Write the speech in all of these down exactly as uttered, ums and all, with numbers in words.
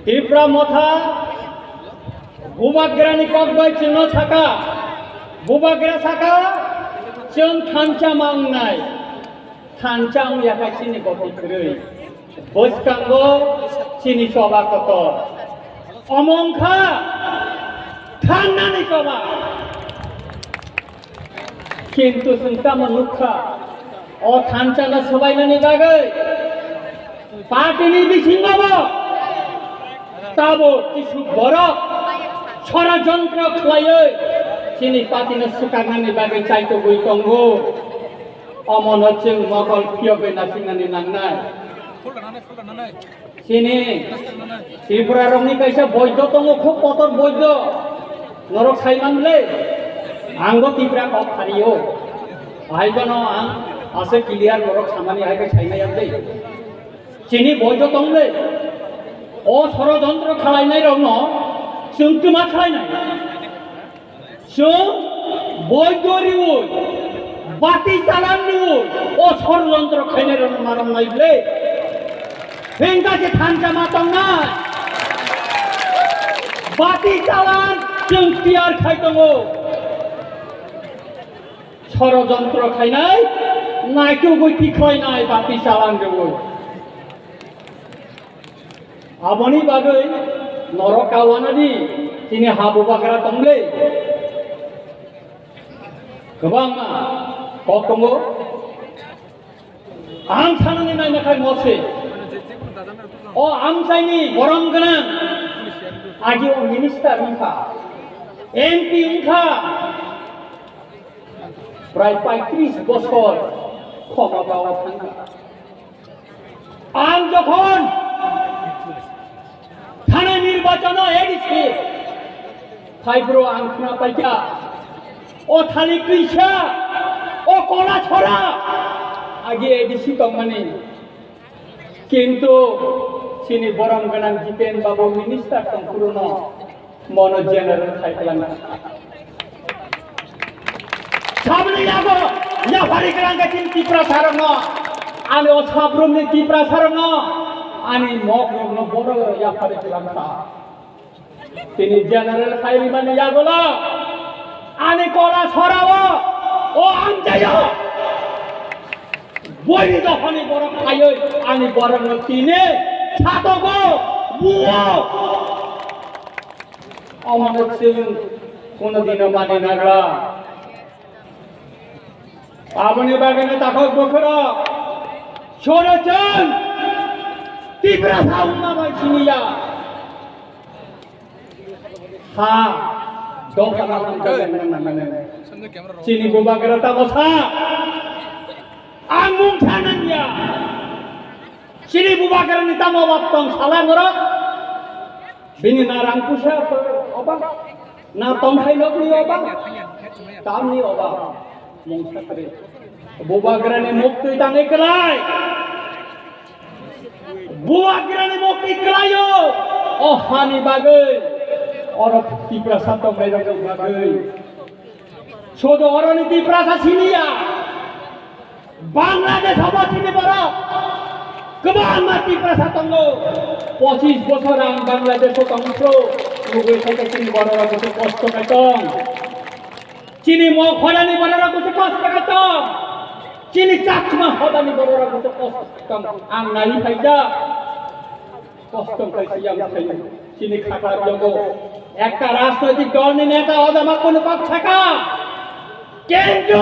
Tipra Motha Bubagrani kok bai chwngno saka, Bubagra saka, chwng thansa mangnai, thansa wngya kha chini goti kwrwi, bwskango chini choba kotor, omo wngkha thangnani choba. Kintu chwng tamo nukha, o thansa no swbainani bagwi party ni bisingo bo tabo kisu borok sorojontro khlaiwi chini party no swkaknani bagwi chaitugwi tongo. Omono chwng mokol phiyogwi nasingnani nangnai. Chini Tripura rokni kaisa boido tongo, khub kotor boido. Norok saiman le, ang bo Tripura kok phario. Hai bono ang ase clear norok samani hai khe saimaya le. Chini boido tong le. O sorojontro khalainai rokno chwng twma khalainai. Chwng boido riwi, bati chalan riwi, o sorojontro khainai rokno maram nai ble. Hingka je thansa ma tongnai. Bati chalan chwng tiyar khai tongo. Sorojontro khainai, naitugwi tikhlainai bati chalan riwi. Aboni bagwi norok kawana di, chini ha Bubagra tongle. Kwbangma kok tongo. Ang sanani naina khai mose. O amchaini borom gwnang. Agi o minister wngkha. M P wngkha. Prai paitris bosor khoma bao thangkha. Ang jokhon thana nirbachano A D C phaibro ang khna paikha, o thani twisa, o kola chora agi A D C tongmani. Kintu chini borom gwnang Jiten Babu minister tongphuru no mono general khai kwlangkha. Sabni yago yaphari kwlangkha chini Tiprasa rokno, ani o sabrumni Tiprasa rokno, ani mok rokno boro yaphari kwlangkha. Tini general khai rimani yagulo ani kola sorao o amchaio. Boini dophani borok phaioi ani borokno tini satogo, buo. Omono chwng kono dino mani nagra. Aboni bagwino takhuk bukhurok sorochon Tiprasa wngma bai siniya. Ha, dongkha na wngkha nang nang nang. Chini Bubagra tamo sa. Ang mung sa nang ya. Chini Bubagra ni tamo bap tong sala ngorok. Bini na rang pusa oba, na tongthai nokni oba, tamni oba, mung sakri. Bubagrani muktwi tangwi kwlai. Bubagrani muktwi kwlaio. O hani bagwi, oro Tiprasa tongnai rokni bagwi. Sodo oroni Tiprasa siniya. Bangladesh obo chini borok. Kwbangma Tiprasa tongo. Pochis bosor ang Bangladesh o tongphru. Nugwi khaikhe chini borok rok kosto kaitor. Chini Mog hodani borok rok kosto kaitor. Chini Chakma hodani borok rok kosto kaitor. Ang nai phaijak. Kosto khlai siyang khlai chini khata rwgo. Ekta rajnoitik dolni neta o jama kono kok saka. Kintu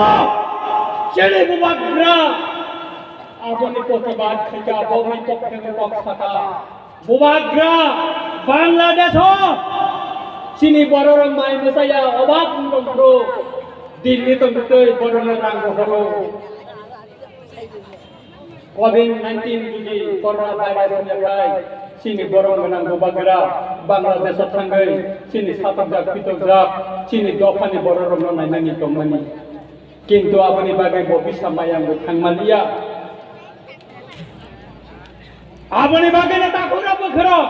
chini Bubagra aboni protibad khaika, aboni pokhe kok saka. Bubagra Bangladesh o chini bororok mai mwsaya obak wngtong phuru Delhi tongtwi bororok rang rohoro. Covid nineteen jodi corona virus ni khai chini borok gwnang Bubagra Bangladesh o thangwi chini satokjak pitokjak chini dophani borok rokno nainani tongmani. Kintu aboni bagwi bo bisa mayang bo thangmaliya. Aboni bagwi no takhuk rok bukhurok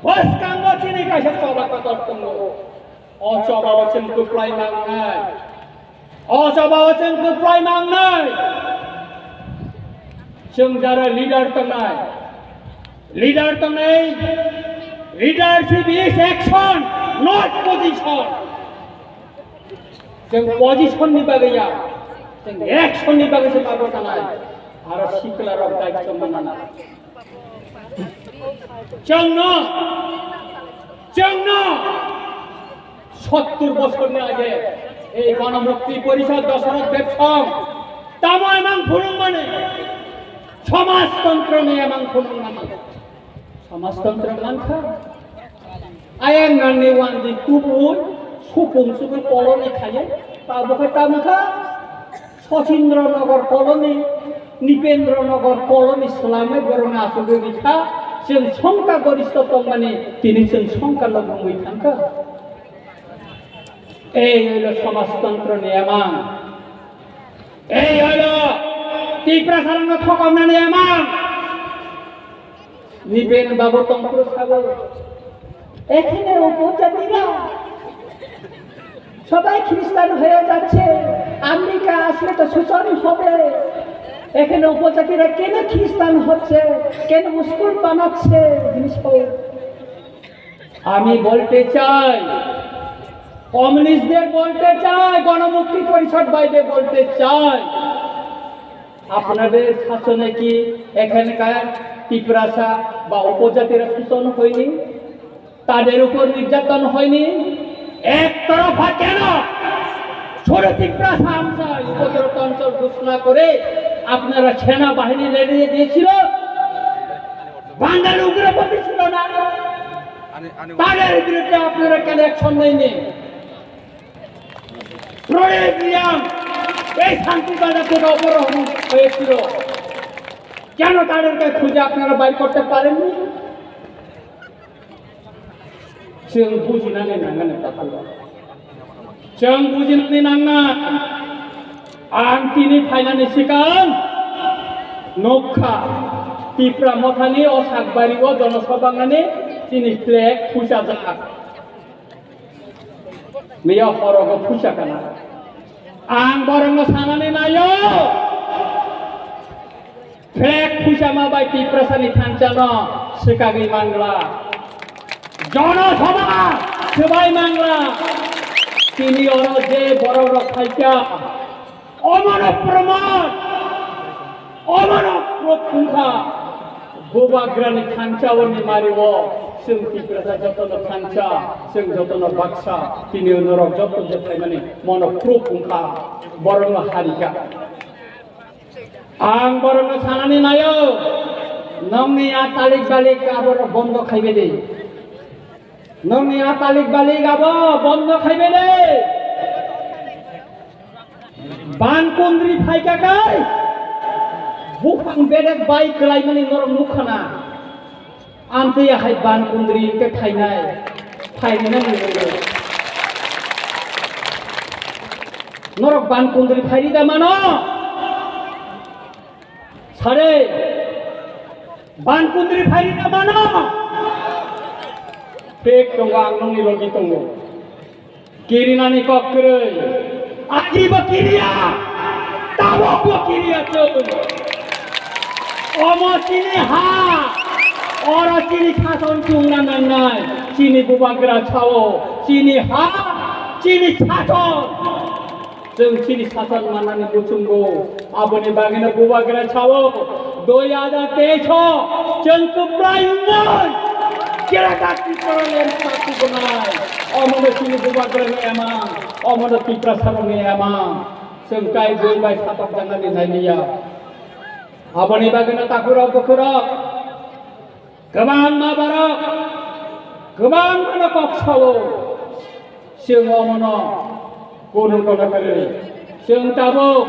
bwskango chini kaisa choba kotor tongo. O choba o chwng kwplai mangnai. O choba o chwng kwplai mangnai. Chwng jara leader tongnai. Leader tongnai, leadership is action, not position. Chwng position ni bagwi ya, chwng action ni bagwi se bagwi tanai. Aro sikla rok daityo manana. Chwngno, chwngno sottur bosorni age ei Ganamukti Porishad Dasarath Debsong tamo emang phunukmani, somajtontroni emang phunukmani. Somajtontro mankha. Ayang nangni wandi tubui supung sugui koloni khaye, tabo khe tamo kha. Sachindra Nagar colony, Nipendra Nagar colony swlamwi borokno achugwi rikha, chwng songkha goristho tongmani, tini chwng songkha logongwi thangkha. Ei oilo somajtontro ni emang, ei oilo Tiprasarokno thokomnani emang. Nipen বাবু তংকুর সাগর, এখানে উপজাতিরা সবাই খ্রিস্টান হয়ে যাচ্ছে। আমেরিকা আসলে তো শোষণ হবে। এখানে উপজাতিরা কেন খ্রিস্টান হচ্ছে, কেন স্কুল বানাচ্ছে, জিনিস পাও। আমি বলতে চাই, কমিউনিস্টদের বলতে চাই, গণমুক্তি পরিষদ ভাইদের বলতে চাই, আপনাদের শাসনে কি এখানকার তিপ্রাসা বা উপজাতিরা শোষণ হয়নি? তাদের উপর নির্যাতন হয়নি? একতরফা কেন ছোট তিপ্রাসা অঞ্চল উপদ্রুত অঞ্চল ঘোষণা করে আপনারা সেনাবাহিনী লেলিয়ে দিয়েছিল? বাঙালি উগ্রপন্থী ছিল না? তাদের বিরুদ্ধে আপনারা কেন অ্যাকশন নেননি? প্রণব রিয়াং এই শান্তিবাজার থেকে অপহরণ হয়েছিল, কেন তাদেরকে খুঁজে আপনারা বাইর করতে পারেননি? Chwng bujinani nangnai takhuk. Chwng bujinani nangnai. Ang tini phainani swkang nukha, Tipra Mothani o sakbari o jonosabha wngnani chini flag phuchajak. Miya horogo phucha kana. Ang borokno sanani naio. Flag phuchama bai Tiprasani thansano swkagwi mangla. Jonosabha swbai mangla. Tini oro je borok rok phaikha, omono proman, omono proof wngkha. Bubagrani thansa oni mario chwng Tiprasa jotono thansa, chwng jotono baksa, tini norok joto je phaimani mono proof wngkha, borokno harikha. Ang borokno sanani naio, nongni a talik balik aborok bondo khaibe de. Nongni a talik balik abo bondo khaibe de. Ban kundri phaika kai, buphang bedek bai kwlaimani norok nukhana. Amtwi ahai ban kundri hwnkhe phainai, phainai nang nini. Norok ban kundri phairi da mano? Sare, ban kundri phairi da mano? Pek tongo, ang nongni logi tongo. Kirinani kok kwrwi. Agi bo kiriya. Tabok bo kiriya chwng. Omo chini ha. Oro chini sason chungna nangnai. Chini bubagra sao. Chini ha. Chini sason. Chwng chini sason mannani muchungo. Aboni bagwino bubagra sao, dui hajar teis o chwng kwplai wngwi Greater Tipraland party gwnai. Omono chini bubagrani emang, omono Tiprasarokni emang. Chwng kai bui bai satok janani nailiya. Aboni bagwino takhurok bukhurok. Kwbangma borok, kwbangmano kok sao, chwng omono kunu kono kwrwi. Chwng tabuk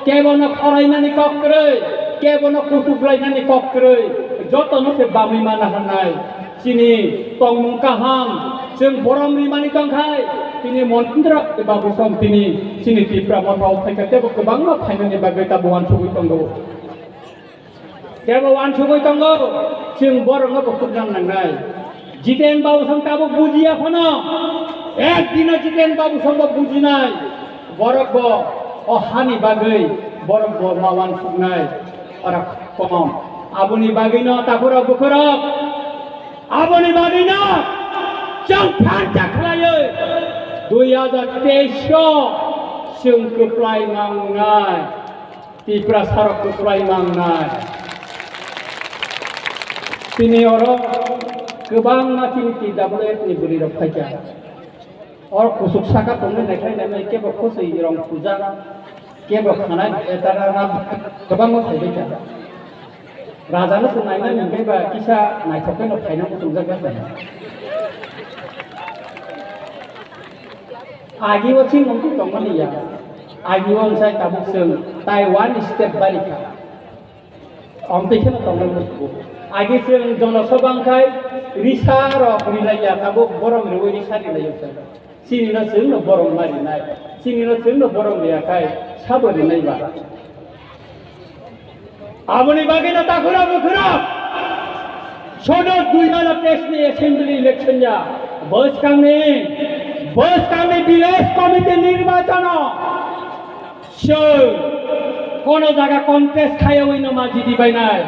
kebono khorainani kok kwrwi, kebono kutuklainani kok kwrwi, jotono se bamwi mana hwnai. Chini tongmung kaham, chwng borom rimani tongkhai, tini montri rok eba busom tini chini Tipra Motha o phaikha teibo kwbangma phainani bagwi tabuk uansugwi tongo. Kebo uansugwi tongo, chwng borokno bo khuknang nangnai. Jiten Babu song tabuk bujiya phano, ek dino Jiten Babu song bo bujinai. Borok bo o hani bagwi borok bo ma uansuknai. Ora komon. Aboni bagwino takhurok bukhurok, aboni bagwino chwng thansa khlaiwi dui hajar teis o chwng kwplai mangnai, Tiprasarok kwplai mangnai. Tini oro kwbangma chini T W F ni bwrwirok phaikha. Or kusuk saka tongnai naikhlai naimai kebo khosoi rong puja, kebo khanai etara rab kwbangma phaibaikha. Rajano chwng nainani hwnkhe ba kisa naithok kheno phaina muchungjak bai. Agi o chini mungtwi tongmani ya. Agi o wngsai tabuk chwng tai one step bari kha. Amtwi kheno tongnai muchungo. Agi chwng jonosabha wngkhai risa rok rilai ya, tabuk borom riwi risa rilai ya chwng. Chini no chwng no borom ma rinai. Chini no chwng no borom riya khai sabo rinai ba. Aboni bagwi no takhura bukhura. Sodo dui hajar teis ni assembly election ya. Bwskangni, bwskangni village committee nirbachano. Chwng kono jaga contest khaiwi no ma jidi bainai.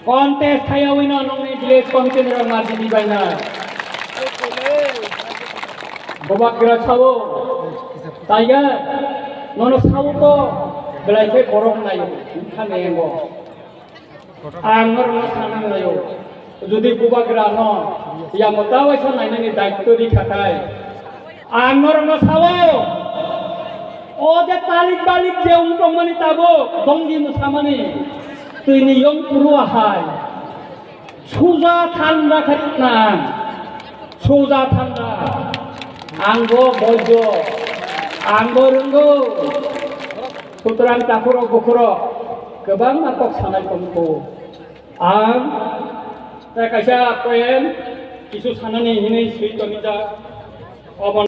Contest khaiwi no nongni village committee ni rok ma jidi bainai. Bubagra sao, taiga, nono sao to, belai khe borok nayo, wngkha ne engo. Ang norokno sana nayo, jodi bubagra no, yamo ta waisa nainani daitto rikha khai, ang norokno sao, o je talik balik je wng tongmani tabuk, dongdi mwsamani, twini yong puru ahai. Suja thanda khe nang. Suja thanda. Ang bo bojo. Ang bo rwngo. Sutrang takhurok bukhurok. Kwbangma kok sanai tongkho. Ang tei kaisa point kisu sanani hinwi swi tongijak. Obo